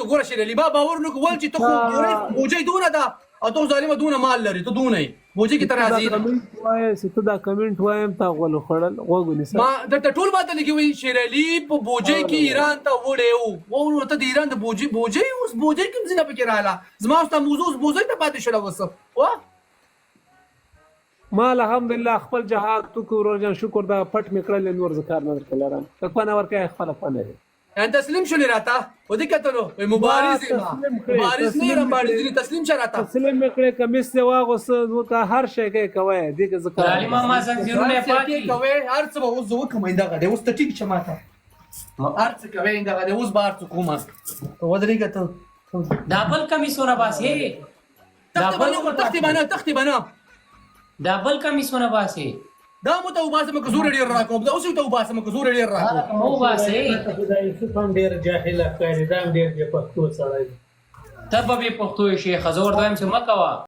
وکړ. ګوره شیر علي، ما باور نه کول چې ته خو ګورې بوجۍ دونه ده او ته ظالمه دونه مال لرې، ته دونه یې بوجۍ کې ته راځې نه. وایې چې ته دا کمنټ وایم تا غول خوړل، غوږ ونیسه. ما درته ټول ماته لیکي وایي شیر علي په بوجۍ کې ایران ته وړی و. وروره ته د ایران د بوجۍ بوجۍ اوس بوجۍ کوم ځای نه پکې راله؟ زما اوس دا موضوع اوس بوجۍ ته پاتې شوله اوس وه. ما الحمدلله خپل جهاد وکړ ورور جان، شکر دا پټ مې کړل، نور زه کار نه درته لرم. که پنه ورکوې خپله پنه دې. یعنی تسلیم شولې راته ودې کتلو وای مبارز یې ما مبارز نه یم مبارز نه تسلیم شه راته. تسلیم مې کړې، کمیس دې واغوسته، نو که هر شی کوې کوه یې، دې کې زه کار علي ماما زنځیرونه یې پاک دي. کوې هر څه به اوس زه وکړم، دغه دی اوس ته ټیټ شه ماته هر څه کوې، دغه دی اوس به هر څه کوم. ته ودرېږه ته. دا بل کمیسونه باسې، تختې به نه تختې به نه تختې به نه دا بل کمیسونه باسې. دا مو ته وباسم که زور ډېر راکوم، دا اوس ته وباسم که زور ډېر راکوم. مو وباسې. خو دا یوسف هم ډېر جاهل ښکاري، دا هم ډېر بې پښتو سړی دی. ته به بې پښتو شي، ښه زه ورته وایم چې مه کوه.